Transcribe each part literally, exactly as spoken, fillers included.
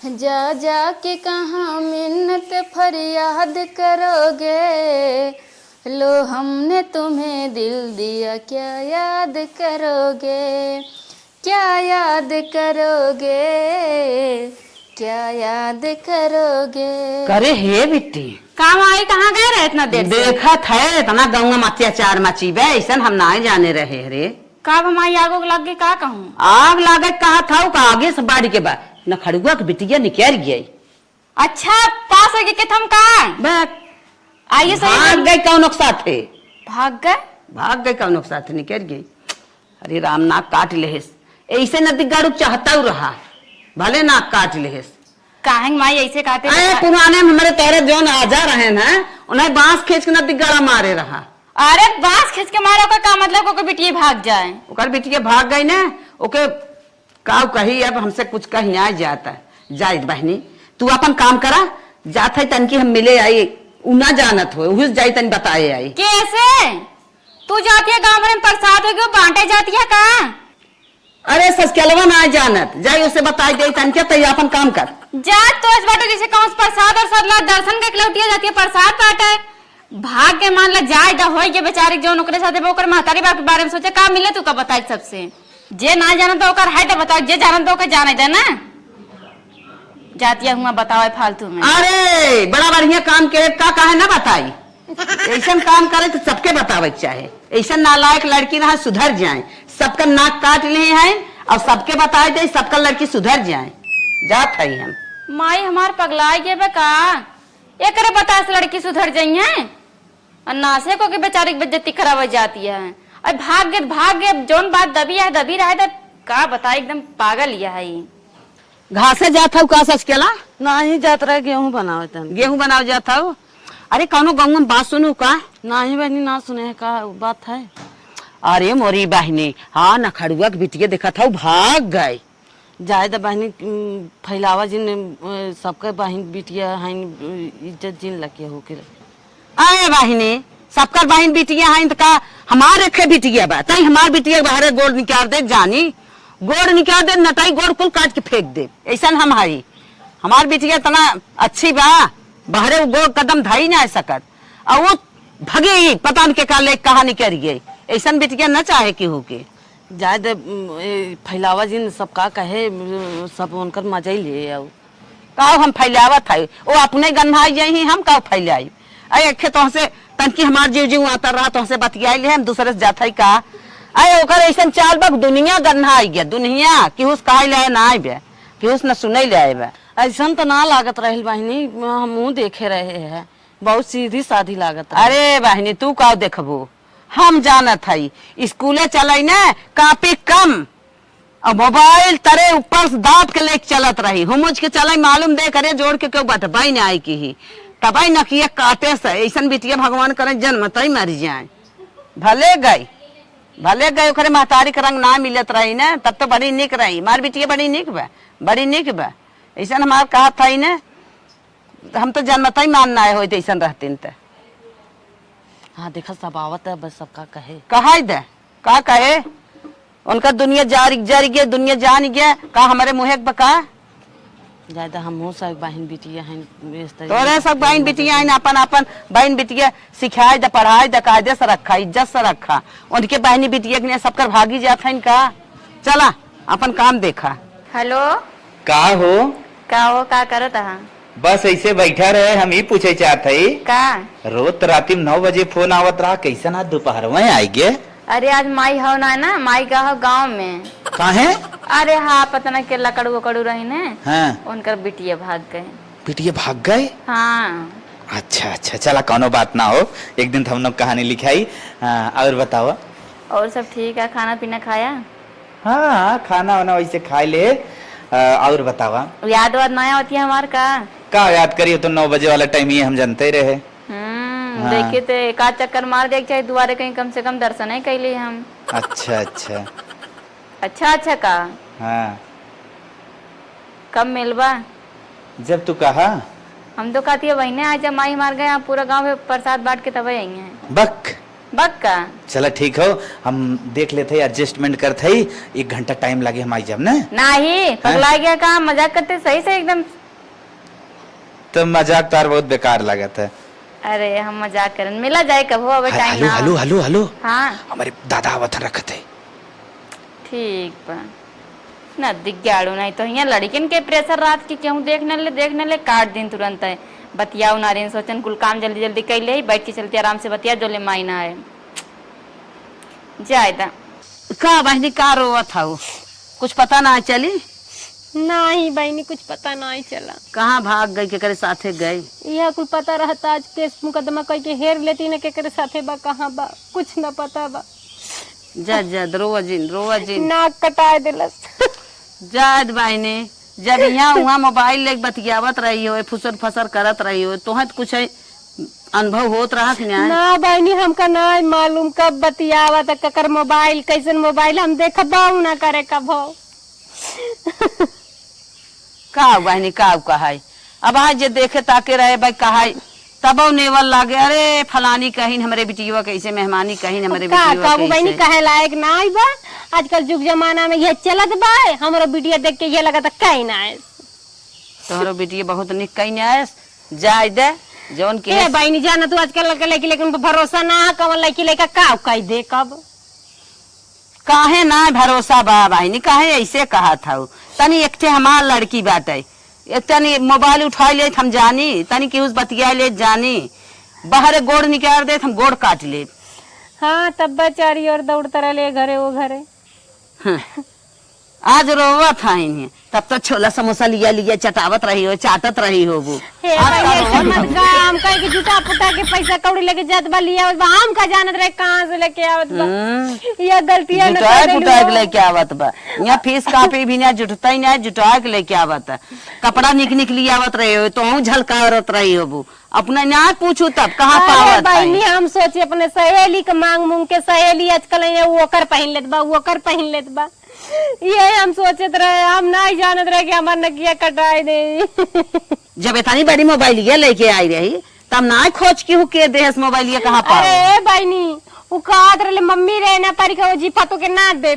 जा जा के कहाँ मिन्नत फरियाद करोगे, लो हमने तुम्हें दिल दिया, क्या याद करोगे, क्या याद करोगे, क्या याद करोगे। करे हे बिट्टी। का माई, कहाँ गए रहे इतना देर से? देखत है, इतना गौवा में अत्याचार मची बे, ऐसन हम नाहीं जाने रहे रे। का बा माई, आग उग लग गई का कहूँ? आग लागे कहा था का, आगे से बाड़ी के बा। नखड़ुआ के बिटिया निकल गई। अच्छा, पास हो गई के थम का? बे, आइए सही भाग में। गई कौनो के साथे। भाग गए? भाग गई कौनो के साथे, निकल गई। अरे राम, नाक काट लेहेस। ऐसे नदी गाड़ू चाहता हूँ रहा, भले नाक काट लेहेस। काहे माई ऐसे कहते अरे बता- पुराने में हमारे तोरे जौन आजा रहे हैं, उन्हें बांस खींच के नदी गाड़ा मारे रहा। अरे बांस खींच के मारे, ओकर का मतलब, ओकर बिटिया भाग जाए? ओकर बिटिया भाग गई ना, ओके काऊ कही, अब हमसे कुछ कही ना जाता। जाइत बहनी, तू अपन काम करा, जात है तनकी हम मिले आई, उ ना जानत हो, उहिस जाई तन बताए आई। कैसे? तू जाती है गाँव भर में प्रसाद हो गयो, बांटे जाती है का? अरे ससकेलवा ना जानत, जाई उसे बताई दे तनके, तई अपन काम कर। जा तो इस बाटे जैसे कहूँ प्रसाद और सदला दर्शन के लौटिया जाती है, प्रसाद बाटे। भाग के मान ला जाए दा होई के बेचारी जौन ओकरे साथे बा, ओकर महतारी बाप के बारे में सोचे का मिले तू का बताई सबसे। जे ना जानत बा ओकर है तो बताओ, जे जानत बा ओकर जाने दे ना। जातिया हुआ बतावे फालतू में। अरे बड़ा बढ़िया काम के का काहे ना बताई। ऐसन काम करे तो सबके बतावे के चाहे। ऐसन नालायक लड़की रहा सुधर जाए, सबका नाक काट ले हैं और सबके बताए दे, सबका लड़की सुधर जाए। जात है हम। माई हमार पगला गए बा का? एकरे बताए से लड़की सुधर जाई है? और नासे को के बेचारी की बेइज्जती करावे जाती है। अब भाग गए, भाग गए, जौन बात दबी है, दबी रहे तो का बताई, एकदम पागल यह है। घासे जात हऊ का ससकेला? नाही जात रहे, गेहूं बनावे तन। गेहूं बनावे जात हऊ? अरे कौनो गाँव में बात सुनू का? नाही बहनी, ना सुने है, का बात है? अरे मोरी बहनी, हाँ नखड़ुआ के बिटिया देखत हऊ भाग गए। जाए द बहनी, उम, फैलावा जिन, अ, सबके बहिन बिटिया हइन, अ, इज्जत जिन लगे हो के। अरे बहिनी, सबकर बहिन बिटिया हइन त का हमार एके बिटिया बा? तई हमार बिटिया के बाहरे गोड़ निकाल दे जानी, गोड़ निकाल दे, नटाई गोड़ कुल काट के फेंक दे। ऐसन हम हई, हमार बिटिया इतना अच्छी बा, बाहरे उ गोड़ कदम धई ना सकत। और वो भगे ही पता न के का ले कहाँ निकल गई। ऐसन बिटिया न चाहे केहू के। जाए दे, उम, ए, फैलावा जिन, सब का कहे, उम, सब उनकर मजा ही ले आओ। का हम फैलावत है, वो अपने गन्हाई जाई ही, हम का फैलाई? अरे एखे तोहसे तनकी हमार जीव जीव आता रहा, तोहसे बतियाई ले, हम दूसरे से जात है का? अरे ओकर ऐसन चाल बा, दुनिया गन्हाई गया, दुनिया केहू से कहाई ले ना आइबे, केहू से न सुनई ले आइबे। ऐसन त ना लागत रहल बहिनी, हमहूँ देखे रहे हैं, बहुत सीधी साधी लागत रहे। अरे बहिनी, तू का देखबू, हम जानत हई, स्कूले चलई ने, कापी कम, और मोबाइल तरे ऊपर से दाब के लेके चलत रही, हुमुच के चलई, मालूम दे करे जोड़ के केहू बटबई ना आई की ही, तबई नकिया काटे से, ऐसन बिटिया भगवान करे जन्मतई मर जाए। भले गई, भले गई, ओकरे महतारी के रंग ना मिलत रही ना, तब तो बड़ी निक रही, मार बिटिया बड़ी निक बा, बड़ी निक बा, ऐसन हमार कहत हई ना। हम तो जनमतई मान ना आए होइत ऐसन रहतीन त। हाँ, देखा, सब आवत है, बस सबका कहे। कहाई दे, का कहे? उनका दुनिया जारी, जारी गया, दुनिया जान गया, का हमरे मुँहे के बका? ज्यादा हमहू सब बहिन बिटिया हैं, इस तरह तोरे से सब बहिन बिटिया हैं, अपन, अपन बहिन बिटिया सिखाए दे, पढ़ाए दे, कायदे से रखा, इज्जत से रखा। उनके बहिनी बिटिया के लिए सबकर भागी जात हैं का? चला, अपन काम देखा। हेलो। का हो? का हो, का करत हा? बस ऐसे बैठा रहे, हम ई पूछे चाहत हई। का? रोज त राती में नौ बजे फोन आवत रहा, कैसन आज दोपहर में आई गे? अरे आज माई हो ना, ना, माई का हो गाँव में। काहे? अरे हाँ, पता ना के लकड़ू उकड़ू रही ने, हाँ। उनकर बिटिया भाग गए। बिटिया भाग गए? हाँ। अच्छा, अच्छा, चला, कौनो बात ना हो, एक दिन त हम लोग कहानी लिखाई। हाँ, और बतावा। और सब ठीक है, खाना पीना खाया? हाँ, हाँ, खाना वाना वैसे खाए ले। अ, और बतावा। याद वाद ना आवती है हमार का? का याद करियो, तो नौ बजे वाला टाइम ये हम जानते ही रहे। हम्म, हाँ। देखिए तो एक आध चक्कर मार देख चाहे दुआरे कहीं, कम से कम दर्शन ही कैली हम। अच्छा, अच्छा। अच्छा, अच्छा का? हाँ। कब मिलबा? जब तू कहा। हम तो कहती है, बहिने, आज जब माई मार गए, आप पूरा गांव में प्रसाद बांट के तबे आई हैं। बक, बक्का। चला ठीक हो, हम देख लेत हई, adjustment करत हई, एक घंटा time लागे, हम आई जाब ना। नाही, हैं? पगला गया का? मजाक करते सही से एकदम। तो मजाक तार बहुत बेकार लागत है। अरे हम मजाक करन, मिला जाए कबो, अबे hello, time ना hello, हो। Hello, hello। हाँ। हमरे दादा आवत हन, रखत है। ठीक बा। ना दिग्गाड़ू, नहीं तो हियाँ लड़किन के pressure रात के केहू देख न ले, देख न ले, काट दिन तुरंत है। बतियाऊ नारिन, सोचन कुल काम जल्दी जल्दी कइ ले, बैठ के चलती आराम से बतिया, जो ले माई ना आए। जाए दा। का बहिनी, का रोवत हऊ? कुछ पता ना चली? नाही बहिनी, कुछ पता नाही चला। कहाँ भाग गई, केकरे साथे गई? यह कुल पता रहता, आज case मुकदमा कई के हेर लेती न, केकरे साथे बा, कहाँ बा, कुछ न पता बा। जा, जा, रोवा जिन, रोवा जिन। नाक कटाए देलस। जात बहिनी, जब इहाँ उहाँ mobile लेके बतियावत रही हो, फुसर फसर करत रही हो, तोहे त कुछ है, अनुभव होत रहा कि नाय? ना बहिनी, हमका नाय मालूम कब बतियावत, ककर mobile, कैसन mobile, हम देखबऊ ना करे कबो। का बहिनी, का कहाई? अब आज जे देखे ताके रहे भाई, कहाई, तबो नेवल लागे, "अरे, फलानी कहिन हमरे बिटियवा कैसे, मेहमानी कहिन हमरे अब का बिटियवा कहू बहिनी, कैसे।" कहे लायक ना आई बा। आजकल जुग जमाना में यह चलत बा, हमरो बिटिया देख के यह लगत कहीं ना आए। तोहरो बिटिया बहुत निक कहीं ना आए, जाए दे, जौन की ए है। बहिनी, जाना तू आजकल के लड़की, लेकिन उन पर भरोसा ना है, कौन लड़की लड़का का कह दे कब। काहे ना भरोसा बा बहिनी, काहे ऐसे कहत हऊ? तनी एक ठे हमार लड़की बाटे, एक तनी mobile उठाई लेत हम जानी, तनी केहू से बतियाई लेत जानी, बाहरे गोड़ निकाल देत हम गोड़ काट लेब। हाँ, तब चारी ओर दौड़त रहले घरे वो घरे। हम्म। आज रोवत हईन, तब तो छोला समोसा लिया लिया चटावत रही हो, चाटत रही होबू। हे आज भाई, का ऐसे रोवत मत हऊ? गा, हम कहे कि जुटा पुटा के पैसा कौड़ी लेके जात बा, लिया बा, हम का जानत रहे कहाँ से लेके आवत बा। हम्म। ये गलतियाँ न जुटाए कर देलू पुटाए के हो। लेके आवत बा। यहाँ फीस कापी भी ना जुटता ही ना, जुटाए के लेके आवत है। कपड़ा निक निक लिया आवत रहे हो, तो हूँ झलकारत रही होबू। अपने ना पूछू तब कहाँ अरे पावत बहिनी, है? हम सोची अपने सहेली के मांग मूंग के, सहेली आजकल ये ओकर पहिन लेत बा, ओकर पहिन लेत बा। ये हम सोचत रहे, हम नाहीं जानत रहे कि हमार नकिया कटाई दे। जब इतनी बड़ी मोबाइलिया लेके आई रही, तब ना खोज केहू के देहस मोबाइलिया कहाँ पाओ? अरे ए बहिनी, उ कहत रहले मम्मी रे ना पारी के वजीफा तो के ना दे,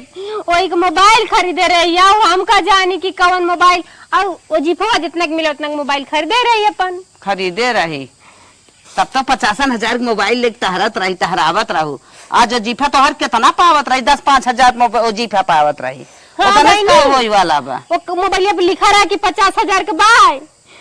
वही के मोबाइल खरीदे रही। आओ हम का जानी कि कवन मोबाइल, और वजीफा जितना के मिले उतना के मोबाइल खरीदे रही अपन। खरीदे रही, तब तो पचासन हजार के मोबाइल लेके टहरत रही, टहरावत रहू। आज वजीफा तोहर कितना पावत रही, दस पाँच हजार मोब-, वजीफा पावत रही। हाँ, उतने बहिनी। का होई वाला बा? वो क-, मोबाइलिया पे लिखा रहा कि पचास हजार के बा।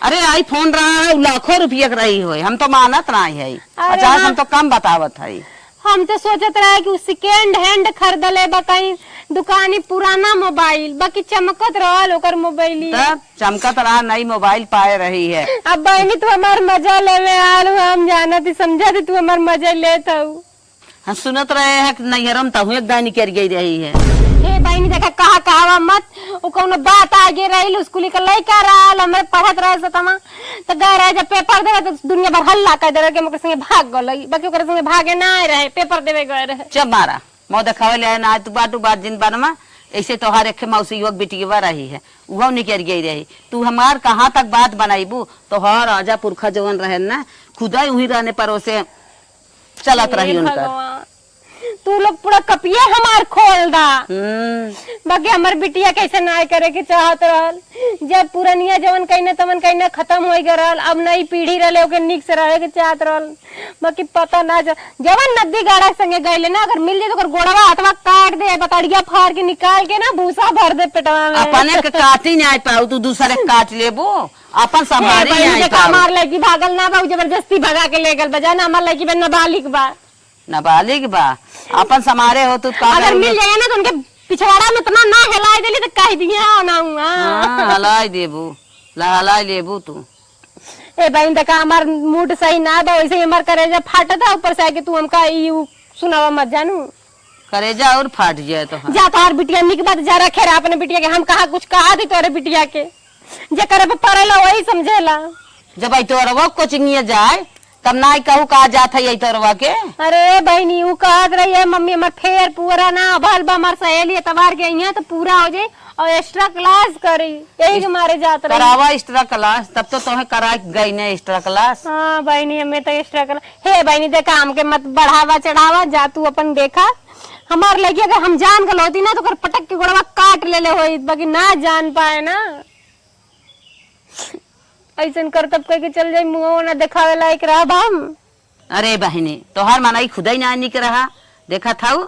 अरे, iPhone रहा है, उ लाखों रुपया के रही होई, हम तो मानत नाहीं है। अरे पचास हाँ। हम तो कम बतावत है। हम तो सोचत रहे कि उ second hand खरीदले बा कहीं दुकानी, पुराना मोबाइल, बाकी चमकत रहल ओकर मोबाइलिया। तब चमकत रहा, नई मोबाइल पाए रही है। अब बहिनी, तू हमार मजा लेवे आल हो, हम जानत ही समझत ही तू हमार मजा लेत हऊ। हम सुनत रहे हैं कि नैहरम तहु एक दानी कर गई रही है। हे बहिनी, देखा, कहा कहावा मत, उ कौनो बात आगे रही, स्कूली का लइका रहल, हमरे पढ़त रहे सतमा, तो गए रहे जब पेपर देवे तो दुनिया भर हल्ला कर दे रहे कि हम ओकरे संगे भाग गलई, बाकी ओकरे संगे भागे ना आए रहे, पेपर देवे गए रहे। चुप मारा, मुँह देखावे ले आए ना, तू बाटू बात जिन बनमा, ऐसे तोहार एक मौसी युवक बिटियवा रही है, उहो निकर गई रही। तू हमार कहाँ तक बात बनाईबू? तोहार राजा पुरखा जवन रहे ना, खुदा उही रहने परोसे चलत हे रही उनकर। भगवान, तू लोग पूरा कपिया हमार खोल दा। हम्म। बाकी हमर बिटिया कैसे ना करे के चाहत रहल, जब पुरनिया जवन कइने तवन कइने खतम होइ गए रहल, अब नई पीढ़ी रहले ओके नीक से रहे के चाहत रहल, बाकी पता ना ज-, जवन नदी गाड़ा के संगे गइले ना, अगर मिल जाए तो ओकर गोड़वा हथवा काट दे, बतड़िया फाड़ के निकाल के ना भूसा भर दे पेटवा में। अपने के काटी नहीं पाऊ, तू दूसरे के काट लेबू, अपन हे संभारी बहिनी, नहीं देखा, पाऊ। हमार लड़की भागल ना बा, उ जबरदस्ती भगा के ले गल बा, जाना हमार लड़की बा नाबालिग बा। नाबालिग बा, अपन समारे हो तू का अगर करोगे? मिल जाए ना तो उनके पिछवाड़ा में इतना ना हिलाए देली तो कह दिए हो ना हुआ। हाँ, हलाए देबू, लहलाए लेबू तू। ए बहिन, देखा हमार मूड सही ना बा, वैसे ही हमार करेजा फाटत है, ऊपर से आके तू हमका ई ऊ सुनावा मत जानू। करेजा और फाट जाए तो हाँ। जा तोहार बिटिया निक बात जा रखे रहा अपने बिटिया के, हम कहाँ कुछ कहा दी तोरे बिटिया के, जे करे पे पड़ेला वही समझेला। जब आई तोहरा वो कोचिंगिया जाए, तब नाई कहू कहा जात है यही तोरवा के? अरे बहिनी, ऊ कहत रही है, "मम्मी, हमार फेर पूरा ना भल बा, हमार सहेली एतवार के अइहें तो पूरा हो जाई और extra class करी, यही के मारे जात रही।" करावा extra class, तब तो तोहे करा गई ने extra class। हाँ बहिनी, हमें तो extra class। हे बहिनी, देखा, हमके मत बढ़ावा चढ़ावा, जा तू अपन देखा। हमार लड़की अगर हम जान गल होती ना, तो ओकर पटक के गोड़वा काट लेले होई, बाकी ना जान पाए ना। ऐसन करतब कह के चल जाई, मुंह ना देखावे लायक रहब हम। अरे बहिनी, तोहार मनई खुदई ना निक रहा, देखत हऊ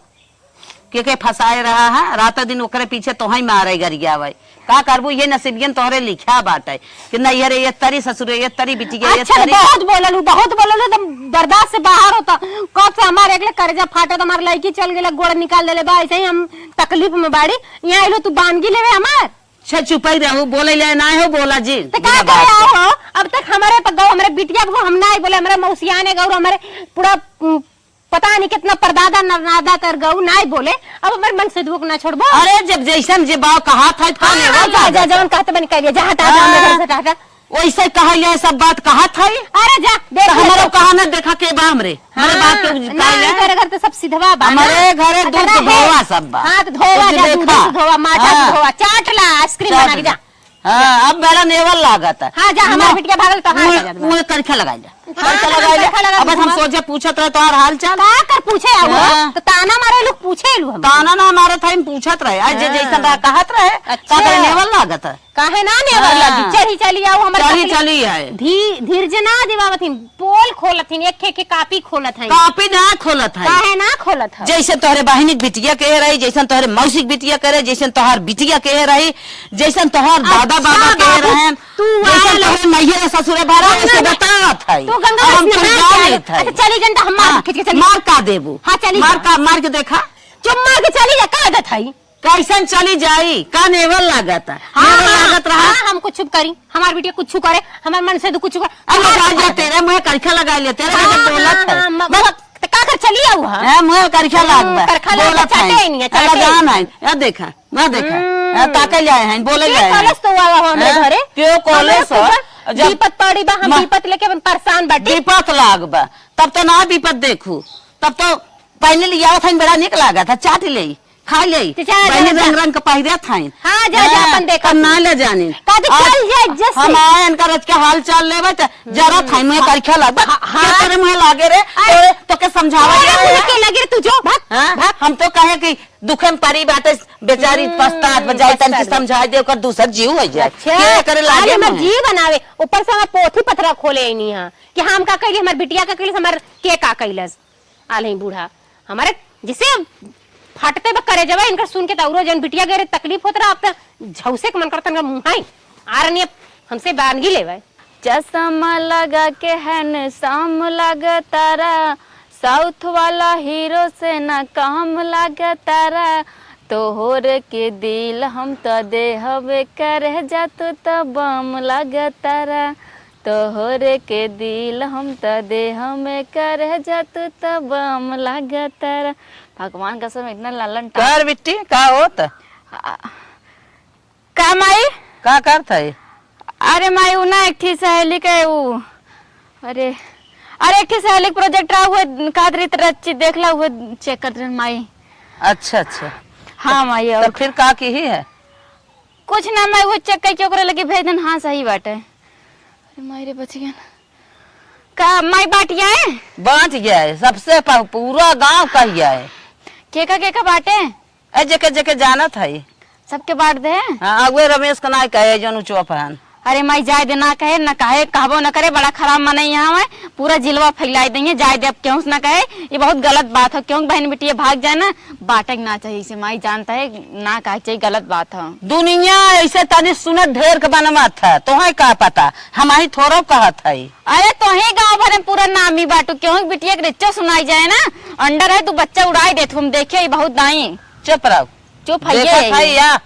के के फंसाए रहा है, रात दिन ओकरे पीछे तोहई मारे गरियावे। का करबू, ये नसीबियन तोहरे लिखा बाटे कि नैहरे ये तरी, ससुरे ये तरी, बिटिया ये अच्छा, तरी। बहुत बोललू, बहुत बोललू, एकदम बर्दाश्त से बाहर होता। कब से हमार एकले करेजा फाटत, हमार लड़की चल गेले, गोड़ निकाल देले बा, ऐसे ही हम तकलीफ में बाड़ी। यहाँ आइलो तू बानगी लेवे हमार। छे चुपई रहू, बोले ले ना हो, बोला जी, तो का बिना करे बात के। आओ हो? अब तक हमारे पर गौ, हमारे बिटिया को हम ना ही बोले, हमारे मौसियाने गौ, हमारे पूरा, उम, पता नहीं कितना परदादा नरनादा तर गौ ना ही बोले। अब हमारे मन से दुख ना छोड़बो। अरे जब जैसन जे बाव कहा था, तो हाँ, नहीं हाँ, बोल जा, जा, जा। जवन कहते बन कह लिया, जा हटा, जा, हाँ। हमरे घर से हटा, हटा। वैसे कहा ये सब बात कहा था ही? अरे जा, देख तो ले हमारे तो। कहा ना देखा के बा हमरे। हमारे हाँ, बात के ना, कहा ये? तेरे घर तो सब सिधवा बा ना। हमारे घरे दूध अरे, धोवा सब बा। हाँ, तो धोवा दूध जा, दूध देखा। से धोवा, माठा से हाँ। धोवा, चाट ला, आइसक्रीम चाट बना के ला। जा। हाँ, अब मेरा नेवल लागत है। हाँ, जा, हमार मुँह, बिटिया भागल तो हाँ, मुँह, जा, जा, जा। मुँह करखा लगाई जा। हाँ, करखा लगाई जा। करखा लगा अब बस हम दूंगा। सोचे पूछत रहे तोहार हाल चाल। का कर पूछे आओ? हाँ। तो ताना मारे लोग पूछे लू हम। ताना ना मारत है, हम पूछत रहे। आज जे हाँ। जैसन रहा कहत रहे, अच्छा। का करे नेवल लागत है। काहे ना नेवर हाँ। लागी? चढ़ी चली आओ, हमर चढ़ी तकलीफ। चली आए। धी-, धीरज ना दिवावत हिन, पोल खोलत हिन, एक, एक, एक कापी खोलत है। कापी ना खोलत है। काहे ना खोलत है? जैसे तोहरे बहिनी के बिटिया कहे रही, जैसन तोहरे मौसी के बिटिया कहे रही, जैसन तोहार बिटिया कहे रही, जैसन तोहार दादा अच्छा बाबा कहे बाबू, रहे, तू जैसन वाला तोहरे नैहरे ससुरे भरा, तू ऐसे गंगा, बतावत है। तू गंगा अब हम स्नान कुल कर जान ले। लेत है। अच्छा, चली जन, तो हम मार हाँ, के खींच के चली। मार का देबू? हाँ, चली मार जा। का, मार के देखा। चुप मार के चली जा, का आदत है? कैसन चली जाई? का नेवल लागत? हाँ, नेवल हाँ, लागत रहा? हाँ, हम कुछ करी, हमार बिटिया कुछ करे, हमार मन से तो कुछ करे। अब हमार जा, जा, तेरे मुँह करखा लगा ले, तेरे हाँ, जब बोलत हाँ, है। हाँ, म-, बस। म-, त का कर चली आऊ, हाँ? हाँ, मुँह करखा हम्म, लाग बा। करखा लाग बा, बोलत चाटे है। ही नहीं है, अब चाटे ही जान नहीं। है, अब देखा, अब देखा। हम्म। हाँ, ताके जाए हैं, बोले के जाए हैं। कॉलेज तो आवा हो हमरे हाँ, घरे? क्यों कॉलेज हमरे हो? पूछा, जब विपत पड़ी बा, हम म-, विपत लेके अपन परेशान बाटी। विपत लाग बा, तब तो ना विपत देखू, तब तो पहले लियावत हन, बड़ा निक लागत है, चाट ले, खा ले। तो जा, जा, बहनी जा। रंग रंग के पहिरत हन। हाँ, जा, जा, हाँ, अपन देखा तब तू। ना ले जानी। का तो आज चल जा, जैसे। हम आए, इनका रच के हाल चाल लेवे, तो जरा हम्म। थाई मुँह हाँ। करखे लग। हाँ, हाँ। क्या तेरे मुँह लागे रे? अरे। तोरे, तो के समझावा अरे, जाए? मुँह के लगे रे, तू जो, भाग, हाँ? भाग। हम तो कहे कि दुखे में परी बाटे, बेचारी हम्म, पछतात बा, जाए तन की पछतात बा। समझाए दे, ओकर दूसर जीव हो जाए। अच्छा। के करे लागे अरे, हमर मुँह? जीव बनावे, ऊपर से हमार पोथी पथरा खोले ही नहीं है कि हम का कैली, हमार बिटिया का कैली, हमार के का कैलस। आल ही बूढ़ा, हमारे जिसे फटते बा करेजवा, इनकर सुन के त औरो जौन बिटिया के रे तकलीफ होत रहा, अब त झौसे के मन करता इनका मुँह है। आ रनिया हमसे बानगी लेवे। चश्मा लगा के handsome लागतारा, South वाला हीरो से ना कम लागतारा। तोहरे के दिल हम त देहबे करे जा, तू त बम लागतारा। तोहरे के दिल हम त देह में करे जा, तू त बम लागतारा। भगवान कसम, इतना ललन टाप। कर बिट्टी, का होत? आ, का माई? का करत है? अरे माई, उ ना एक ठी सहेली के उ, अरे, अरे एक ठी सहेली के project रहा, उहे कहत रही त रच्ची देख ला, उहे check करत रहे माई। अच्छा, अच्छा। हाँ माई, तो और फिर का की है? कुछ ना माई, उहे check करके ओकरे लगे भेज देन। हाँ, सही बाटे। अरे माई रे, बच गया ना। का माई बांट गया है? बांट गया है, सबसे प-, पूरा गांव कह गया है। केका केका बाटे? ए, जेके जेके जानत है। सबके बांट दे। हाँ, अगुए रमेश का नाई कहे, जौन उ चुप हन। अरे माई, जाए दे, ना कहे, ना कहे, कहबो ना करे, बड़ा खराब मनई यहाँ है, पूरा जिलवा फैलाई देंगे, जाए दे, अब केहू से ना कहे, ये बहुत गलत बात है, क्यों बहन बिटिया भाग जाए ना, बांटे के ना चाहिए इसे, माई जानता है, ना कहे चाहिए, गलत बात है। दुनिया ऐसे तनी सुनत ढेर के बनवा था, तोहे का पता, हम ही थोड़ो कहत है। अरे तोहे गाँव भर में पूरा नामी बाटू, केहू के बिटिया के रिच्चो सुनाई जाए ना, अंडर है तू बच्चा उड़ाई देत, हम देखे ही बहुत दाई। चुप रहो। चुप है देखत ये। है या,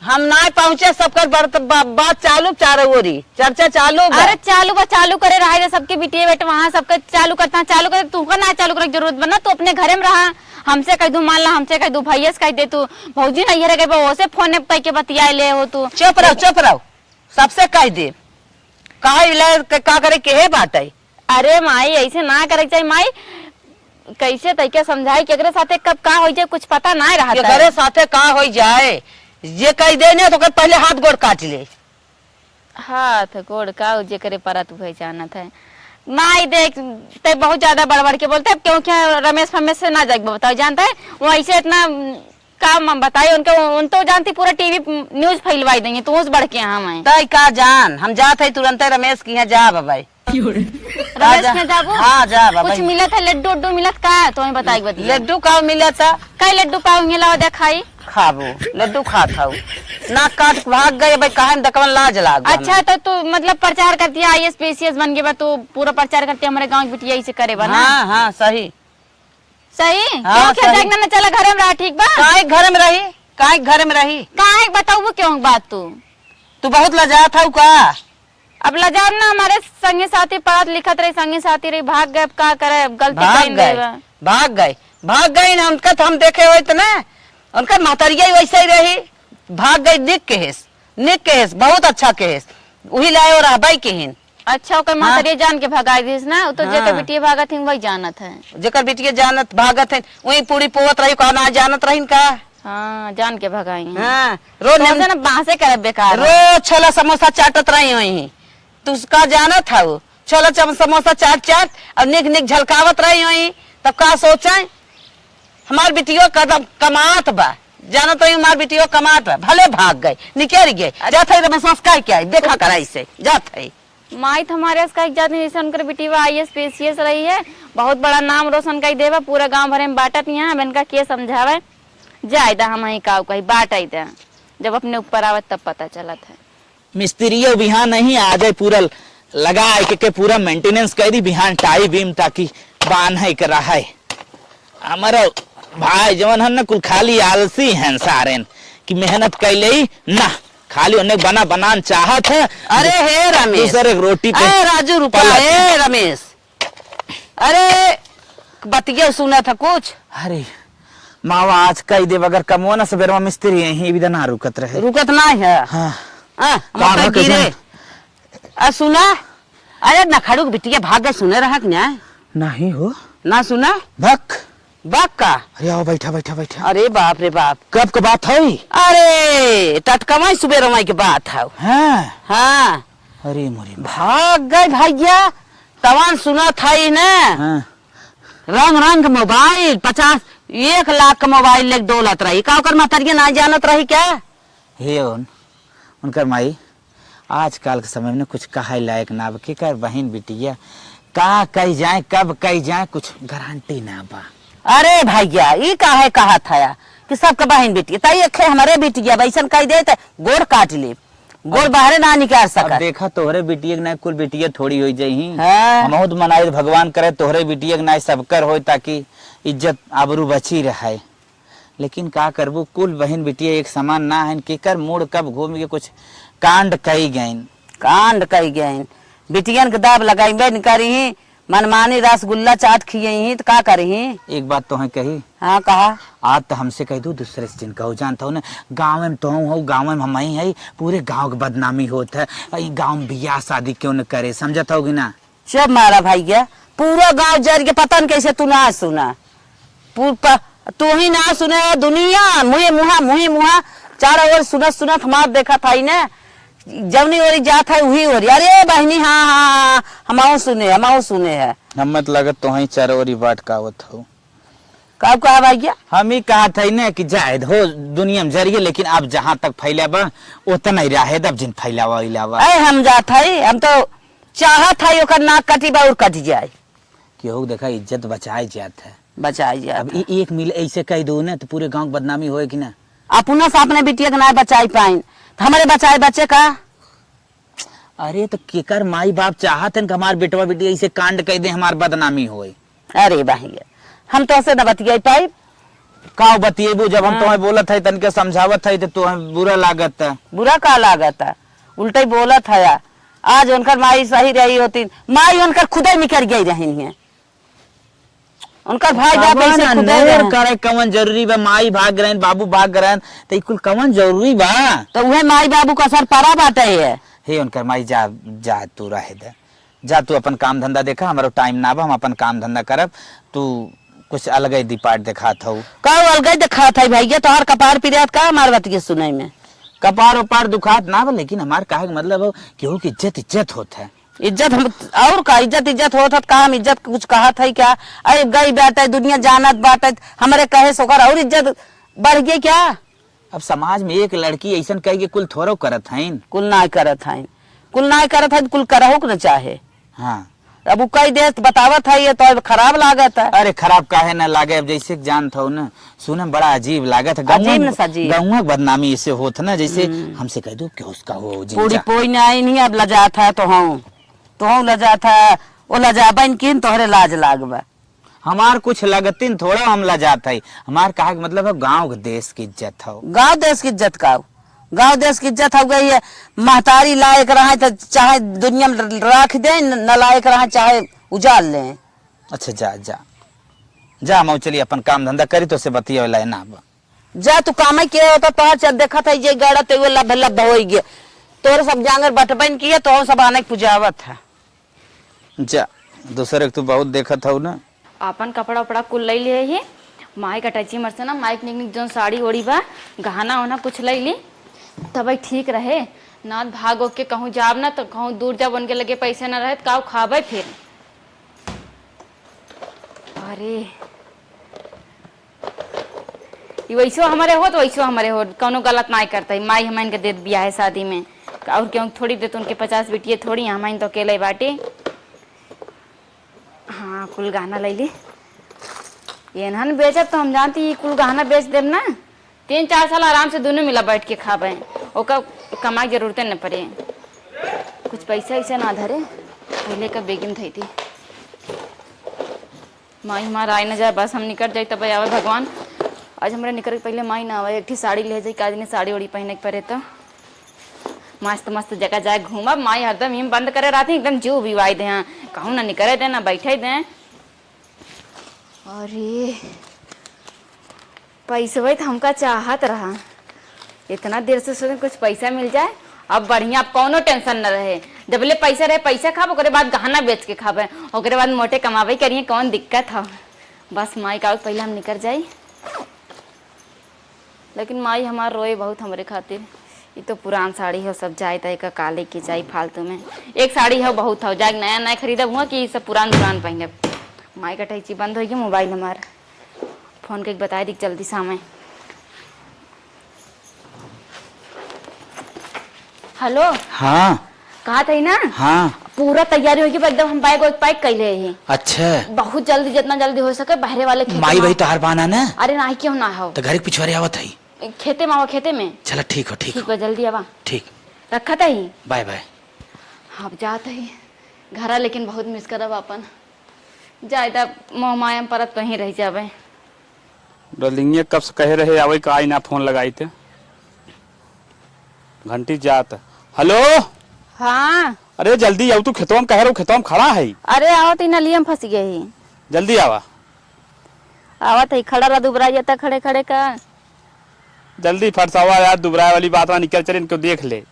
हम ना पहुँचे सबकर बर्त-, बा-, बात चालू चारों ओरी, चर्चा चालू बा। अरे चालू बा, चालू करे रहा है सबके बिटिया बेटे वहाँ सबके चालू करता है, चालू करे, तुमको ना चालू करे के जरूरत बना, तू अपने घरे में रहा, हमसे कह दू मान ला, हमसे कह दू, भैया से कह दे तू, भौजी नहीं रह गए, वो से फोन पे के बतिया ले हो तू। चुप रहो, चुप रहो, सबसे कह दे, कहा ले के का करे के है बात है। अरे माई, ऐसे ना करे के चाही माई। कैसे तैके समझाई कि एकरे साथे कब का होइ जाए, कुछ पता ना रहत है। एकरे साथे का होइ जाए, जे कह दे ने तो ओकर पहले हाथ गोड़ काट ले। हाथ गोड़ का उ जेकरे परत उहे जानत है। माई देख, ते बहुत ज्यादा बड़बड़ के बोलते, अब क्योंकि रमेश फमेश से ना जाके बताओ, जानता है वो ऐसे इतना काम हम बताई उनके, उन तो जानती पूरा टीवी न्यूज फैलवाई देंगे, तू उस बढ़ के हम हैं। तय का जान, हम जात है तुरंते रमेश की यहाँ जा बबाई। रमेश राजा। में जाबो? हाँ, जा बाबा। कुछ मिलत है, लड्डू उड्डू मिलत का? तो हमें बताई बतिया। लड्डू का मिलत है? कई लड्डू पाओ, ये लाओ देखाई। खाबो, लड्डू खात हऊ। नाक काट के भाग गए, भाई, काहे में दकवन लाज लाग बा अच्छा, हमें। तो तू मतलब प्रचार करती है, आईएएस पीसीएस बन गए बा, तू पूरा प्रचार करती है, हमारे गाँव की बिटिया इसे करे बा ना? हाँ, हाँ, सही। सही? हाँ, क्यों क्या सही। देखना ना, चला घरे में रहा, ठीक बा? काहे घर में रही? काहे घर में रही? काहे बताऊ क्यों बात तू? तू बहुत लजात हऊ का? अब लजाब ना, हमारे संगी साथी पढ़त लिखत रही, संगी साथी रही, भाग गए, अब का करे, अब गलती भाग कहीं गए, देवा। भाग गए, भाग गए ना, उनका तो हम देखे होइत ना, उनका महतरिया ही वैसे ही रही, भाग गई, निक केहेस, निक केहेस, बहुत अच्छा केहेस, वही लाए और रहबाई केहिन। अच्छा, ओकर हाँ। महतरिया जान के भगाई दिस ना, उ तो जेकर हाँ। बिटिया भागत हिन, वही जानत है। जेकर बिटिया जानत, भागत है, वही पूरी पोवत रही, का ना जानत रहिन का? हाँ, जान के भगाई हैं। हाँ, रोज तोहसे नेम-, ना बांसे करे बेकार है। रोज छोला समोसा चाटत रही हुई। तू का जानत हऊ? छोला चम-, समोसा चाट चाट और निक निक झलकावत रही हुई। तब का सोचे? हमार बिटियो कदम कमात बा। जानत हई हमार बिटियो कमात बा। भले भाग गए, निकल गए। अच्छा। जात हई रमेश का क्या है? देखा करा इसे। जात हई। माई तो हमारे से कहे जात नहीं, जैसे उनकर बिटिया आईएएस पीसीएस रही है, बहुत बड़ा नाम रोशन कर देवा, पूरा गांव भरे में बांटत यहाँ, अब इनका के समझावे? जाए दा, हम ही काऊ कही, बांट आई दा, जब अपने ऊपर आवत तब पता चलत है। मिस्त्रियो बिहान नहीं आ जाए, पूरा लगा के, के पूरा मेंटेनेंस कर दी, बिहान टाई बीम ताकि बांध है के रहे। हमारा भाई जवन हन ना, कुल खाली आलसी हन सारेन, कि मेहनत कैले ही ना, खाली उन्हें बना बनान चाहत है। अरे हे रमेश, दूसर एक रोटी पे अरे राजू रुका, पलत है। हे रमेश, अरे, बतिया सुनत है कुछ? अरे, मावा आज कई देव, अगर कमो ना सबेरवा मिस्त्री यहीं भी ना रुकत रहे। रुकत ना है? हाँ। हाँ, का मोटर भा गिरे। कैसन? आ, सुना, अरे, नखड़ू के बिटिया भाग गए, सुने रहा कि ना? नहीं हो। ना सुना? बक। बक का? अरे, आओ, बैठा, बैठा, बैठा। अरे, बाप रे बाप। कब के बात है? अरे, टटकवाई सुबेरवाई के बात है। हाँ। हाँ। अरे मोरी माँ। भाग गए भैया, तवान सुनत हई ना। हाँ। रंग रंग के मोबाइल, पचास, एक लाख के मोबाइल लेके डोलत रही। का ओकर महतरिया ना जानत रही क्या? हे उन, उनकर माई, आजकल के समय में कुछ कहे लायक ना बा। केकर बहिन बिटिया का कही जाए, कब कही जाए, कुछ गारंटी ना बा। अरे भैया, ई काहे कहत हया कि सबके बहिन बिटिया? त एक हमारे बिटिया बा, ऐसन कह दे त गोड़ काट ले। गोड़ अब, बाहरे ना निकाल अब सकत। देखा, तोहरे बिटिया के नाई कुल बिटिया थोड़ी होई जाई। हाँ। हमहू तो मनाई, भगवान करे तोहरे बिटिया के नाई सबकर होई, ताकि इज्जत आबरू बची रहे। लेकिन का करबू, कुल बहिन बिटिया एक समान ना हन, केकर मूड़ कब घूम के कुछ कांड कई गइन। कांड कई गइन। बिटियन के दाब लगाइबे न करिहीं, मनमानी रसगुल्ला चाट खियइहीं त का करिहीं? एक बात तोहैं कही। हाँ, कहा। आज त हमसे कह दू, दूसरे से जिन कहू, जानत हऊ ना, गाँव में तोहू हऊ, गाँव में हमही हई, पूरे गाँव के बदनामी होत है, ई गाँव में बियाह शादी क्यों न करे, समझत हऊ कि ना? चुप मारा भैया, पूरा गाँव जर के पता न कैसे तू ना सुना। पू-, प-, तू ही ना सुने, दुनिया मुहे मुहा, मुहे मुहा, चारों ओर सुनत सुनत हमार देखत हई ने, जवनी ओरी जात है उही ओरी। अरे बहिनी, हाँ, हाँ, हाँ, हमहू सुने, हमहू सुने है। हमें त लगत तोहई चारों ओरी बाट कावत हो। का कहा भैया? हम ही कहत हई ने कि जाए हो दुनिया में जरिए, लेकिन अब जहाँ तक फैले बा, उतना ही रहे, अब जिन फैलावा, इलावा। अरे हम जात हई, हम तो चाहत हई ओकर नाक कटी बा और कट जाए। केहू देखा इज्जत बचाए जात है। बचाए जात अब है। ई एक मिल ऐसे कह दो ना तो पूरे गांव के बदनामी होए कि ना? अपना से अपने बिटिया के ना बचाई पाइन, तो हमारे बचाए बच्चे का? अरे तो केकर माई बाप चाहत हन कि हमार बेटवा बिटिया ऐसे कांड कह दे, हमार बदनामी होए। अरे भैया, हम तो ऐसे न बतियाई पाई। का बतिएबू जब हम हाँ। तोहे बोलत है, तनके समझावत है, तो तोहे बुरा लागत है। बुरा का लागत है? उल्टे ही बोलत है। आज उनकर माई सही रही होती, माई उनकर खुदे निकल गई रही है। उनकर भाई बाप कवन ऐसे खुदे नोर रहे। करे कवन जरूरी बा? माई भाग रहन, बाबू भाग रहन, त ई कुल कवन जरूरी बा? त उहे माई बाबू का असर पड़ा बाटे है। हे उनकर माई, जा, जा, तू रहे दे। जा तू अपन काम धंधा देखा, हमरो टाइम ना बा, हम अपन काम धंधा करब। तू कुछ अलगे डिपार्ट देखात हऊ। का अलगे देखात है भैया, तोहार कपार पिरात का हमार बतिया सुनई में? कपार उपार दुखात ना बा, लेकिन हमार कहे के मतलब हो, केहू की इज्जत इज्जत होत है। इज्जत हम, और का इज्जत इज्जत होत है, का हम इज्जत कुछ कहत है क्या? अरे गई बाटे, दुनिया जानत बाटे, हमरे कहे से ओकर और इज्जत बढ़ गई क्या? अब समाज में एक लड़की ऐसन कह के कुल थोड़ो करत हईन। कुल नाय करत हईन, कुल नाय करत हईन, कुल करहु के न चाहे। हाँ। अब उ कह दे त बतावत है, ये तो अब खराब लागत है। अरे खराब काहे ना लागे, अब जैसे कि जानत हो ना, सुने में बड़ा अजीब लागत है। अजीब गौवा, न सजीब। गौवा के बदनामी ऐसे होत ना, जैसे हम्म। हमसे कह दो कि उसका हो पूरी जिंजा। पोई नहीं, नहीं अब लजात है तो हूँ, तो हूँ लजात है, वो लजाबन किन तोहरे लाज लागबा। हमार कुछ लगतिन थोड़ा हम लजात है। हमार कहा के मतलब है गाँव के देश की इज्जत हो। गाँव देश की इज्जत का हो? गाँव देश की इज्जत हो गई है। महतारी लायक रहे तो चाहे दुनिया में राख दे, न लायक रहे चाहे उजाड़ ले। अच्छा जा, जा। जा मऊ चली अपन काम धंधा करी, तो से बतिया वाला है ना अब। जा तू कामे के होता तोहर चल देखत है जे गड़ा ते वो लभ लभ होई गे। तोरे सब जांगर बटबन की है, तो सब आने के पुजावत है। जा, दूसरे के तू बहुत देखत हऊ ना। आपन कपड़ा उपड़ा कुल लई लिए ही। माई के अटैची मर से ना, माई के निक निक जौन साड़ी ओड़ी बा, गहना ओना कुछ लई ली, तब ठीक रहे। ना त भाग के कहूँ जाब ना, तो कहूँ दूर जाब, उनके लगे पैसे ना रहे, तो काऊ खाबे फिर? अरे, ई वैसो हमरे होत, वैसो हमरे होत, कौनो गलत नाय करते। माई हमन के देत बियाहे शादी में, और क्यों थोड़ी देत उनके पचास बिटिये थोड़ी, हमन तो अकेले बाटी। हाँ, कुल गहना लैली। एनहन बेचब तो हम जानती, ई कुल गहना बेच देब ना, तीन चार साल आराम से दुनों मिला बैठ के खाबे, ओकर कमाई जरूरते न पड़े। कुछ पैसा ऐसा ना धरे, पहले का बेगिन धई थी। माई हमार आए न जाए, बस हम निकल जाई तब आवे भगवान। आज हमरा निकल के पहले माई ना आवे, एक ठी साड़ी ले जाई, का दिन साड़ी ओड़ी पहने के पड़े तो। मस्त मस्त जगह जाए घूमब, माई हरदम इम बंद करे रहती, एकदम जीव बिवाई दे, हाँ, कहूँ ना निकले दे, ना बैठे दे। अरे, पैसवे तो हमका चाहत रहा, इतना देर से सोचे कुछ पैसा मिल जाए, अब बढ़िया, अब कौनो टेंशन न रहे। जब ले पैसा रहे, पैसा खाब, ओकरे बाद गहना बेच के खाबे, ओकरे बाद मोटे कमाबे करिए, कौन दिक्कत ह। बस माई का पहले हम निकल जाई। लेकिन माई हमार रोए बहुत हमरे खातिर। ई तो पुरान साड़ी हो, सब जाए ताए का काले के जाई फालतू में। एक साड़ी हो बहुत हो, जाए नया नया खरीदब हुआ कि ई सब पुरान पुरान पहनब। माई का टैची बंद होई गई, मोबाइल हमार। फोन के बताए दी जल्दी सामने। हेलो। हाँ। कहा था ना? हाँ। पूरा तैयारी होगी, एकदम हम बैग वैग पैक कर ले ही। अच्छा। बहुत जल्दी, जितना जल्दी हो सके, बहरे वाले खेते माई में। भाई तोहार बाना ना? अरे नाही, क्यों ना हो? तो घर के पिछवारे आवत है। खेते में आवा, खेते में। चला, ठीक हो, ठीक ठीक हो। बा, जल्दी आवा। ठीक। रखत ही। बाय, बाय। अब जात ही घरा, लेकिन बहुत मिस करब आपन। जाए त मोह माया में परत कहीं रह जाबे। डलिंगे कब से कहे रहे आवे का, आई ना, फोन लगाई थे। घंटी जात। हेलो। हाँ। अरे जल्दी आओ, तू खेतवा में कहे रहो, खेतवा में खड़ा है। अरे आवत ही, नलिया में फंस गए ही। जल्दी आवा। आवत ही, खड़ा रहा, दुबराई जाता खड़े खड़े का। जल्दी फरसावा यार, दुबराए वाली बात ना, निकल चले, इनको देख ले।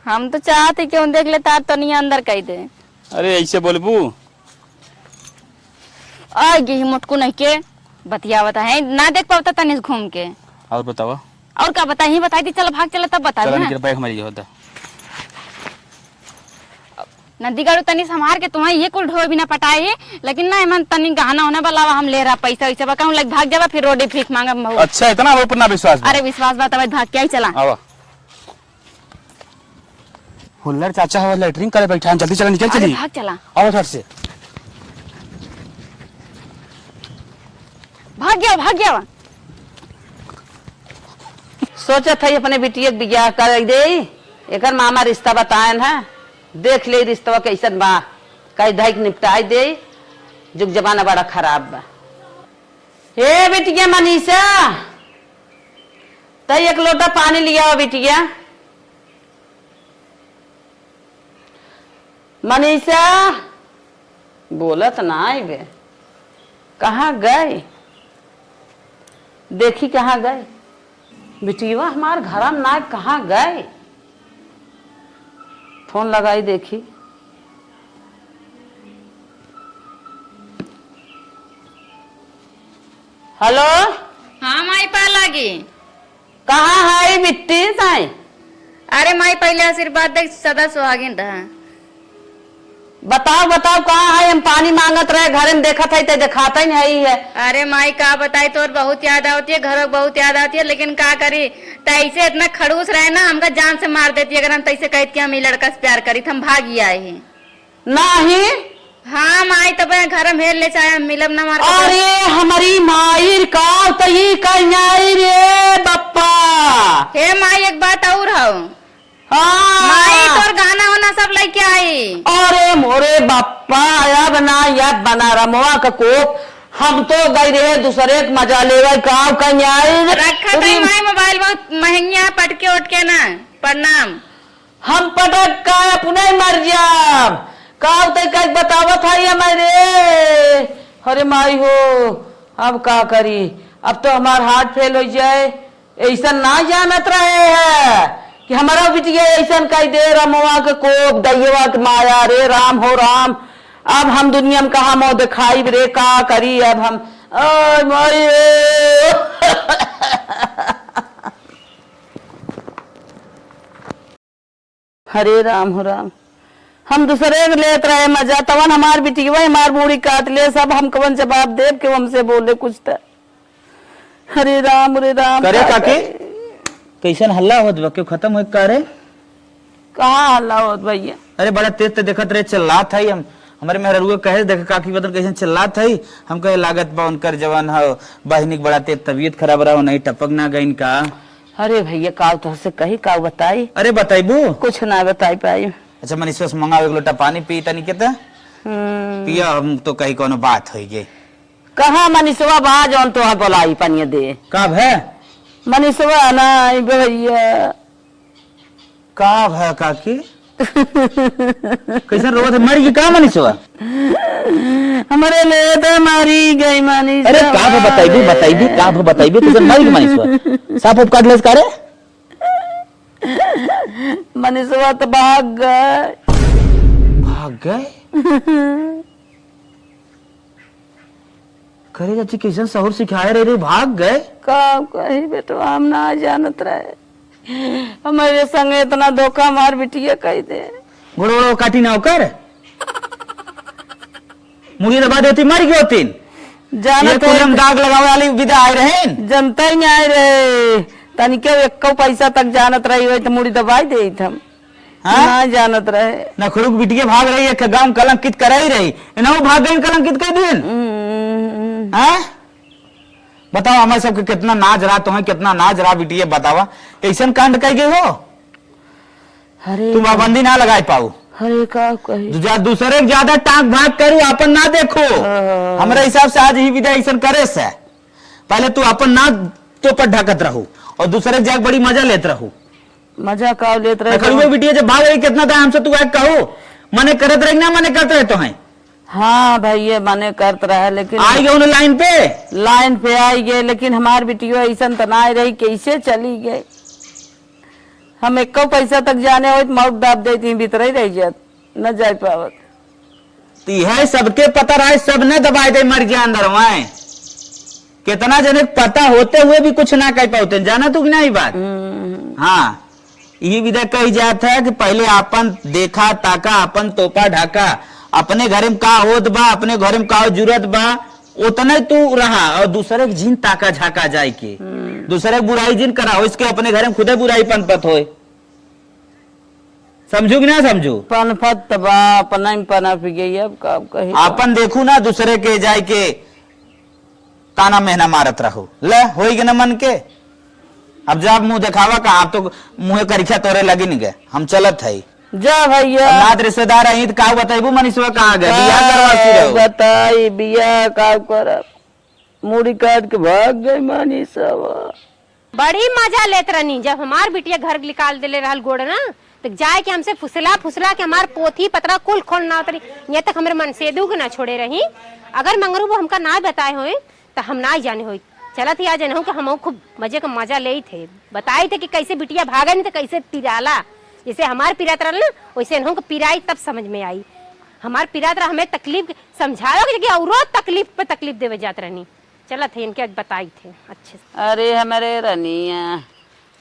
हम तो चाहते कि उन देख ले, तार तनिया अंदर कह दे। अरे ऐसे बोलबू? आ गई मोटकू नहीं के बतियावत है, ना देख पावता तनी घूम के। और बतावा? और का बताई, ही बताई थी, चल भाग चला तब बताई चला ना। निकल, बैग हमारी होता। नदी गाड़ू तनी संभार के, तुम्हें ये कुल ढोए बिना पटाए ही, लेकिन ना एमन तनी गहना होने वाला हम ले रहा पैसा वैसा बा, कहूँ लग भाग जाबा, फिर रोडी भीख मांगब महू। अच्छा, इतना हो पर ना विश्वास बा? अरे विश्वास बा तब भाग के आई चला। आवा। हुल्लड़ चाचा हवा लैट्रिन करे बैठा है, जल्दी चला, निकल अरे चली। भाग चला। आओ फट से। भाग गया, भाग गया। सोचत है अपने बिटिया के बियाह कर दे, एकर मामा रिश्ता बताएन है, देख ले रिश्तवा कैसन बा, कई धाई के निपटाई दे, जुग जमाना बड़ा खराब बा। ए बिटिया मनीषा, तई एक लोटा पानी लिया बिटिया। मनीषा, बोलत ना आइबे, कहाँ गए? देखी कहाँ गए बिटिया, हमार घरा में ना, कहाँ गए? फोन लगाई देखी। हेलो। हाँ माई, पा लागी। कहाँ है बिट्टी साई? अरे माई, पहिले आशीर्वाद दे, सदा सुहागिन रहा। बताओ, बताओ, कहाँ है? हम पानी मांगत रहे, घरे में देखत है, ते देखाता ही नहीं है। अरे माई, का बताई, तोर बहुत याद आवती है, घरों बहुत याद आवती है, लेकिन का करी, तैसे इतना खड़ूस रहे ना, हमका जान से मार देती अगर हम तैसे कहती कि हम ई लड़का से प्यार करी, त हम भागी आए ही। नाही। हाँ माई, तब घर में हेर ले, चाहे हम मिलब ना मार के। अरे हमारी माई, का त ई कहीं आई रे बप्पा। हे माई, एक बात और हौ। हाँ। माई तोर गहना उहना सब लइके आई। अरे मोरे बप्पा, अब ना याद बना रमवा का कोप। हम तो गई रहे दूसरे के मजा लेवे, का कहीं आई रे। रखा तई माई मोबाइल बहुत महंगी है, पटके उटके ना। प्रणाम। हम पटक का अपने मर जाब। का होतै, का बतावत है ये माई रे? अरे माई हो, अब का करी? अब तो हमार heart fail हो जाए। ऐसा ना जानत रहे है कि हमारा बिटिया ऐसा कह दे। रमवा के कोप, दैयवा के माया, रे राम हो राम। अब हम दुनिया में कहाँ मुँह दिखाई रे, का करी अब हम? आय माई रे। हरे राम हो राम, हम दूसरे के लेत रहे मजा, तवन हमार बिटिया हमार मूड़ी काट ले, सब हम कवन जवाब देब, केहू हमसे बोले कुछ त। हरे राम, रे राम, करे का काकी, करे? कैसन हल्ला होत बा? केहू खत्म होई का रे? कहाँ हल्ला होत भैया? अरे बड़ा तेज त देखत रहे, चिल्लात है। हम, हमरे मेहररुआ कहे, "देख काकी बदन कैसन चिल्लात है।" हम कहे, "लागत बा उनकर जवन ह बहिनी के बड़ा तेज तबीयत खराब रहा, नहीं टपक ना गइन का?" अरे भैया, काव तोहसे कही, काव बताई? अरे, बताइबू? कुछ ना बताई पाई। अच्छा, मनीषवा से मंगाओ एक लोटा पानी पी तनी के त। हम्म। पिया, हम तो कही कौनो बात होई गई। कहाँ मनीषवा बा जौन तोहा बोलाई पनिया दे? का भे? मनीषवा ना आई भैया। का भे काकी? कैसन रोवत है? मर गई का मनीषवा? हमरे ले तो मारी गई मनीषवा। अरे का भे बताइबे, बताइबे, का भे बताइबे, कैसन मर गई मनीषवा? साफ उफ काट लेस का रे? मनीषवा तो भाग गए। भाग गए? करे चाची, कैसन सहूर सिखाए रहे रे, भाग गए? का कही बेटवा, हम ना जानत रहे। हमरे संगे इतना धोखा हमार बिटिया कई दे। गोड़ो गोड़ो काटी ना ओकर। मुड़ी दबा देती, मर गयो तीन। जानत ये कुल है। हम दाग लगावे वाली विदा आए रहे। जनता ही नहीं आए रहे। तनिके एक्को पैसा तक जानत रही होई तो मुड़ी दबाई देत हम। हाँ? ना जानत रहे। नखड़ू के बिटिया भाग रही है, गाँव कलंकित कराई रही। इन्हों भाग गई, कलंकित कर दिन। हम्म। हाँ? बताओ, हमारे सबके कितना नाज रहा, तुम्हें कितना नाज रहा, बिटिया, बतावा, कैसन कांड कह गए हो? अरे तुम का-, पाबंदी ना लगाए पाऊ। अरे का कही? दूजा-, दूसरे के ज्यादा टांग भाग करू, आपन ना देखो। हाँ। हमरे हिसाब से आज ही विदा ऐसन करे से पहले तू आपन ना तो पर ढकत रहू और दूसरे के जाके बड़ी मजा लेत रहू। मजा का लेत रहे रखड़ुए तो? बिटिया जब भाग रही कितना था हमसे, तू आके कहू, मने करत रहे कि ना मने करत रहे तो हैं? हाँ भैया, मने करत रहे, लेकिन आई गए उन्हें लाइन पे। लाइन पे आई गए, लेकिन हमार बिटियो ऐसन त ना आई रही, कैसे चली गई? हम एको पैसा तक जाने होत, मौत दाब देती, भीतर ही रह जात, न जाए पावत। तो यह सबके पता रहे, सब न दबाए दे, मर गया अंदर वहाँ। कितना जने के पता होते हुए भी कुछ ना कह पाते, जाना तू कि ना ई बात? हम्म। हाँ, यही विधा कही जात है कि पहले आपन देखा ताका, आपन तोपा ढाका, अपने घरे में का होत बा, अपने घरे में का जरूरत बा, उतने तू रहा और दूसरे के जिन ताका झाका जाए के, हम्म। दूसरे के बुराई जिन करा, इसके अपने घरे में खुदे बुराई पनपत होए। समझू कि ना समझू? पनपत त बा, अपना ही पनप गई, अब का कही? आपन देखू ना, दूसरे के जाए के ताना मेहना मारत रहू। ले, होई के न मन के। अब जब मुंह देखावा का, आप तो मुंह करिखा तोरे लगिन गए। हम चलत हई। जा भैया। अब नात रिश्तेदार आई त का बताइबू, मनीषवा कहाँ गए? बियाह करवा सी रहो। बताई, बियाह का करब? मुड़ी काट के भाग गए मनीषवा। बड़ी मजा लेत रहनी, जब हमार बिटिया घर निकाल देले रहल गोड़ ना, तो जाए के हमसे फुसला फुसला के हमार पोथी पतरा कुल खोलना होत रही। यहाँ तक हमरे मनसेदू के ना छोड़े रही। अगर मंगरू वो हमका ना बताए होए, तो हम ना जाने होई। चलत ही आज एनहू के हमहू खूब मजे का मजा लेई थे, बताई थे कि कैसे बिटिया भागे नहीं तो कैसे पिराला। जैसे हमार पिरात रहल ना, वैसे एनहू के पिराई, तब समझ में आई। हमार पिरात रहा, हमें तकलीफ समझावे के जगह औरो तकलीफ पे तकलीफ देवे जात रहनी। चलत है, इनके आज बताई थे अच्छे से। अरे हमरे रनिया,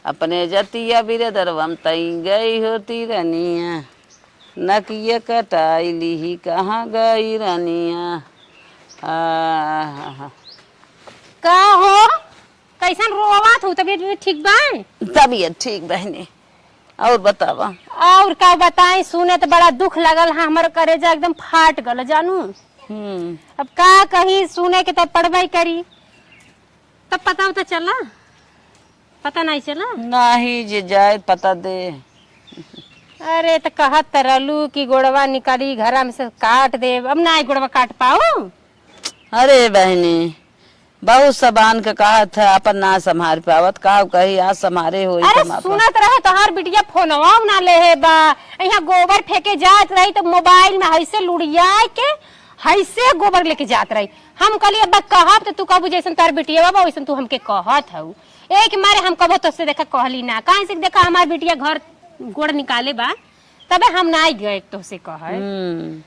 अपने जतिया बिरदरवा में तई गई होती रनिया, नकिया कटाई लिही कहाँ गई रनिया। आहा। का हो, कैसन रोवत हो? तबीयत भी ठीक बा? तबीयत ठीक बहनी, और बतावा। और का बताई, सुने त बड़ा दुख लगल हा, हमर करेजा एकदम फाट गल जानू। हम्म। अब का कही, सुने के त पड़बे करी, तब पता उता चला? पता नहीं चला? नहीं, जे जाए पता दे। अरे त कहत त रहलू कि गोड़वा निकाली घरा में से काट देब, अब नाई गोड़वा काट पाऊ। अरे बहनी, बहुत सबान के कहत है, अपन ना संभार पावत, का कही, आज संभारे होई अरे त हम अपन सुनत रहे तोहार बिटिया फोनवा ना लेहे बा, यहाँ गोबर फेंके जात रही त मोबाइल में हैसे लुड़िया के हैसे गोबर लेके जात रही। हम कहली अब कहब त तू कहबू जैसन तोहार बिटिया बा वैसन तू हमके कहत हऊ। एक मारे हम कबो तोसे देखा कहली ना, काहे से देखा हमार बिटिया घर गोड़ निकाले बा, तबे हम ना गए तोसे कहे। हम्म।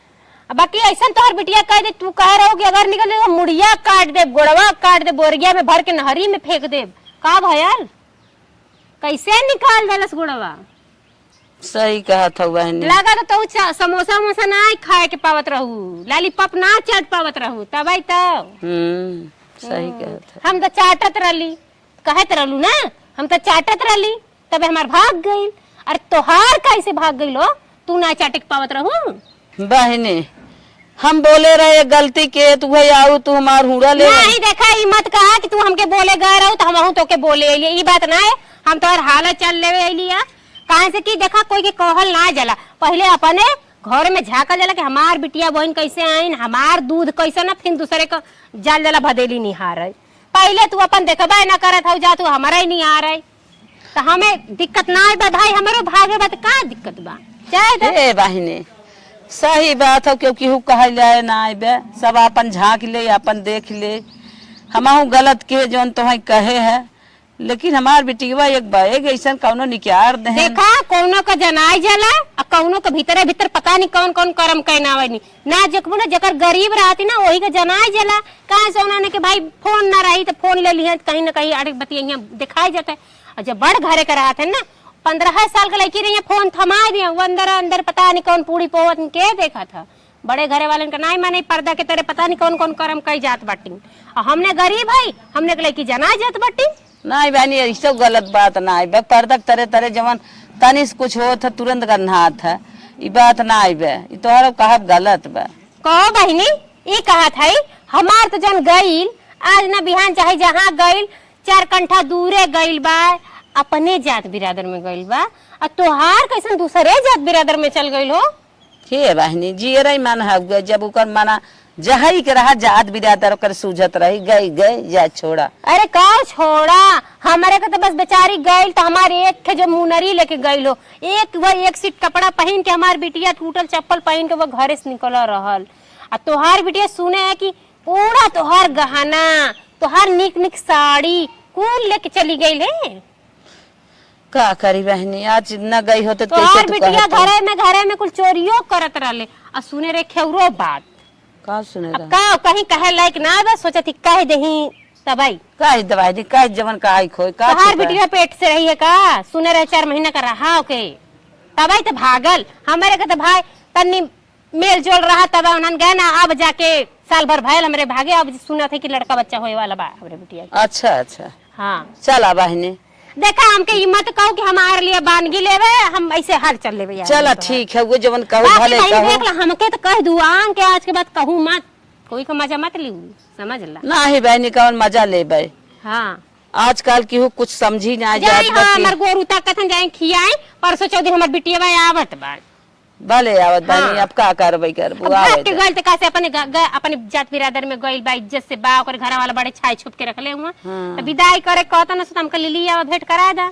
अब बाकी ऐसन तोहर बिटिया कह दे, तू कह रहो कि अगर निकल जाए, मुड़िया काट दे, गोड़वा काट दे, बोरिया में भर के नहरी में फेंक दे। का भयल? कैसे निकाल देलस गोड़वा? सही कहत हऊ बहनी। लगा तो तू चा-, समोसा वमोसा ना खाए के पावत रहू, लॉलीपॉप ना चाट पावत रहू, तब आई तो। हम्म, सही हम्म। कहत है। हम तो चाटत रहली, कहत रहलू ना, हम तो चाटत रहली, तबे हमार भाग गइल। अरे तोहार कैसे भाग गइल हो? तू ना चाटे के पावत रहू? बहिनी, हम बोले रहे गलती के, तू है आऊ, तू हमार हुड़ा ले। नहीं, देखा, ई मत कहा कि तू हमके बोले गए रहू, तो हमहू तोके बोले अइली। ई बात ना है, हम तोहर हालत चाल लेवे अइली है। काहे से कि देखा, कोई के कहल ना जाला, पहिले अपने घर में झाँकल जाला कि हमार बिटिया बहिन कैसे आइन, हमार दूध कैसे ना, फिर दूसरे को जाल जाला भदेली निहार है। पहिले तू अपन देखबे ना करत हऊ, जा तू हमरा ही निहार है। त हमें दिक्कत ना आए बा भाई, हमरो भागे बा त का दिक्कत बा? जाए दे। ए बहिनी, सही बात हो, क्यों केहू कहै ले आए ना आए बे, सब आपन झाँक ले, आपन देख ले। हमहू गलत के जौन तोहई कहे है, लेकिन हमार बिटिया एक बा, एक ऐसन कौनो निकार देहन। देखा, कौनो का जनाई जाला, आ कौनो के भीतरे भीतर पता नहीं कौन कौन करम कहना आवनी। ना जकबो ना, जकर गरीब रहती ना, वही का जनाई जाला। काहे से उन्होंने के भाई फोन ना रही त फोन ले लिहे, कहीं ना कहीं अड़क बतिया दिखाई जाता है। और जब बड़ घरे के रहत है ना, पन्द्रह साल के लड़की रही, फोन थमा दिया, वो अंदर अंदर पता नहीं कौन पूड़ी पोवत के देखा था। बड़े घरे वालन के नाई माने पर्दा के तरे पता नहीं कौन कौन करम कई जात बाटी। और हमने गरीब है, हमने के लड़की जना जात बाटी। नाई बहनी, ई सब गलत बात नाई बे, पर्दा के तरे तरे जवन तनी से कुछ होत है, तुरंत गन्हात है, ई बात नाई बे, ई तोहरो कहब गलत बे। कहो बहिनी, ई कहत है, हमार तो जन गइल, आज ना बिहान चाहे जहाँ गइल, चार कंठा दूरे गइल बा, अपने जात बिरादर में गइल बा, आ तोहार कैसन दूसरे जात बिरादर में चल गइल हो? हे बहिनी, जियरई मन हउवे, जब ओकर मना जहई के रहा, जात बिरादर ओकर सूझत रही, गई, गई, जा छोड़ा। अरे का छोड़ा, हमरे के तो बस बेचारी गइल, तो हमार एक ठे जो मुनरी लेके गइल हो, एक वो एक सीट कपड़ा पहिन के हमार बिटिया टूटल चप्पल पहिन के वो घरे से निकल रहल। आ तोहार बिटिया सुने है कि पूरा तोहार गहना, तोहार निक निक साड़ी कुल लेके चली गइल है। का करी बहनी, आज न गई होते तो तोहार कैसे तू बिटिया कहत? घरे में, घरे में कुल चोरियो करत रहले। आ सुने रहे खेउरो बात। का सुने अब रहे? का कहीं कहे लायक ना बा, सोचत ही कह देही तबई। कह दवाई दी, कह जवन कहाई खोई, का तोहार छुपा? बिटिया पेट से रही है का? सुने रहे चार महीना का रहा ओके। तबई तो भागल। हमरे के तो भाई तन्नी मेल जोल रहा तब उन्हन गए ना, अब जाके साल भर भयल हमरे भागे, अब सुनत है कि लड़का बच्चा होए वाला बा हमरे बिटिया के। अच्छा, अच्छा। हाँ। चला बहिनी। देखा, हमके ई मत कहो कि हमारे लिए बानगी लेवे, हम ऐसे हाल चल लेवे यार। चला, ठीक है, वो जवन कहो, बाकी भले बहिनी कहो। देख ला, हमके तो कह दू, आन के आज के बाद कहू मत, कोई का मजा मत ली, समझ ला। नाही बहिनी, कौन मजा लेबे? हाँ। आजकल केहू कुछ समझी ना जाई, जात हाँ, बाकी। हमार गोरू ताकत हम जाए खियाए, परसों चौदह हमार बिटिया आवत बा। भले आवत बानी, हाँ। अब का कार्रवाई करबू, अब भाग आवे के दे। गइल त का से अपने ग-, ग-, अपने जात बिरादर में गइल बा, इज्जत से बा, ओकर घर वाला बड़े छाई छुप के रखले हुआ। हाँ। त विदाई करे कहता न, से हमके लिली आवा, भेंट करा दा।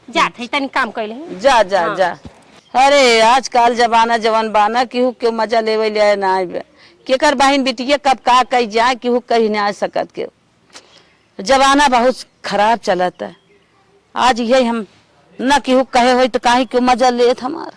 जात है, तनी काम कइले हैं। जा, जा, हाँ। जा। अरे, आजकल जमाना जवन बाना, केहू के मजा लेवे ले आए ना आइबे। केकर बहिन बिटिया कब का कही जाए, केहू कही ना आ सकत केहू। जमाना बहुत खराब चलत है। आज यही हम ना केहू कहे होई त काहे केहू मजा लेत हमार।